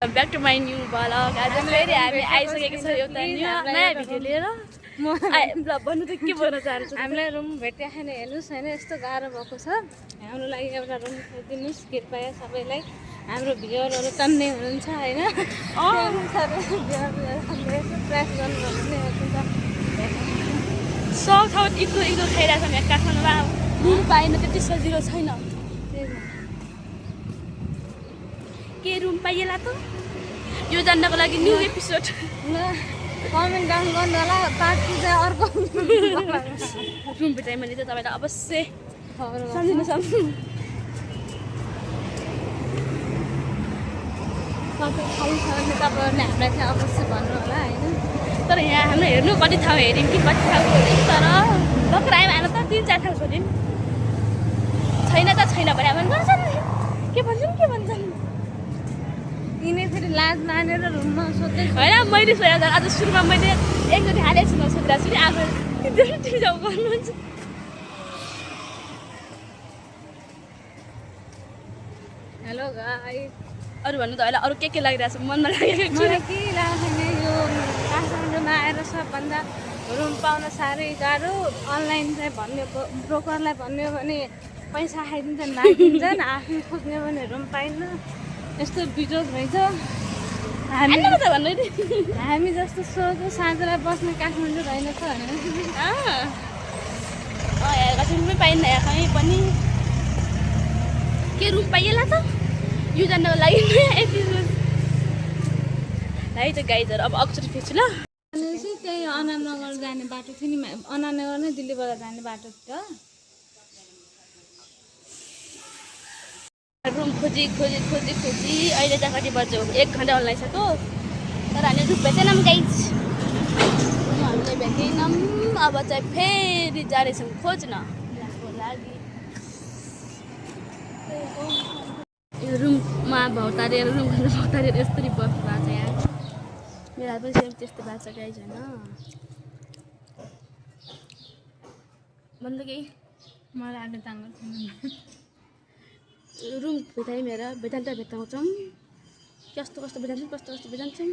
Back to my new vlog. आज फेरि हामी आइसकेको छ एउटा नयाँ भिडियो लिएर। ल भन्नु त के भन्न चाहन्छु। हामीलाई रुम भेट्या छैन, हेर्नुहोस् होइन यस्तो गाह्रो भएको छ। हाम्रो लागि एउटा रुम खोजिदिनुहोस् कृपया सबैलाई। हाम्रो भ्युअरहरू टन्ने हुनुहुन्छ होइन, ट्र्याक गर्नुभयो भने सब ठाउँ इग्लो इग्लो खाइरहेको छ यहाँ काठमाडौँमा। रुम पाएन त्यति सजिलो छैन। के रुम पाइएला त? यो जान्नको लागि न्यू एपिसोड कमेन्ट डाउन गर्नु होला। बाँकी चाहिँ अर्को रुम भेटाएँ भने चाहिँ तपाईँलाई अवश्य सम्झिनु सक्छु। कतै खाली छ भने तपाईँहरूले हामीलाई चाहिँ अवश्य भन्नु होला होइन। तर यहाँ हाम्रो हेर्नु कति ठाउँ हेऱ्यौँ कि कति ठाउँ खोज्यौँ, तर भर्खर आयो आएर त 3-4 ठाउँ खोज्यौँ। छैन त छैन भने हामी गर्छन् के भन्छन् यिनै फेरि लाज मानेर रुममा सोध्दै होइन। मैले सोधेको आज सुरुमा मैले एकचोटि हालेको छु नसोधिरहेको छु नि आफू टिजाउ गर्नुहुन्छ। हेलो गाइस, अरू भन्नु त अहिले अरू के लागिरहेको छ मनमा लागेको मलाई के लाग्छ भने यो काठमाडौँमा आएर सबभन्दा रुम पाउन साह्रै गाह्रो। अनलाइन चाहिँ भन्यो ब्रोकरलाई भन्यो भने पैसा खाइदिन्छन्, राखिदिन्छन्। आफै खोज्यो भने रुम पाइन्न। यस्तो बिजोग रहेछ। हामी जस्तो सोझो साँझलाई बस्ने काठमाडौँ रहेन त होइन। रुमै पाइन्न यहाँ कहीँ पनि। के रुम पाइएला त? यो जान्नको लागि एपिसोड है त गाइजहरू। अब अक्षर फेर्छु ल। भनेपछि त्यही अनामनगर जाने बाटो थियो नि, अनामनगर नै दिल्लीबाट जाने बाटो थियो। रुम खोजी अहिले त कति बज्यो 1 घन्टा लगाइसक्यो, तर हामीले रुम भेटेनौँ गाइज। हामीले भेटेनौँ। अब चाहिँ फेरि जाँदैछौँ खोज्न लागि। यो रुममा भौतारेर यस्तरी बस्नु भएको छ यहाँ। मेरो पनि सेम त्यस्तो भएको छ गाइज होइन। भन्नु केही मलाई आलु ताङ्गो रुम भेटाइ मेरो भेटाउँछौँ। कस्तो भेटाउँछौँ।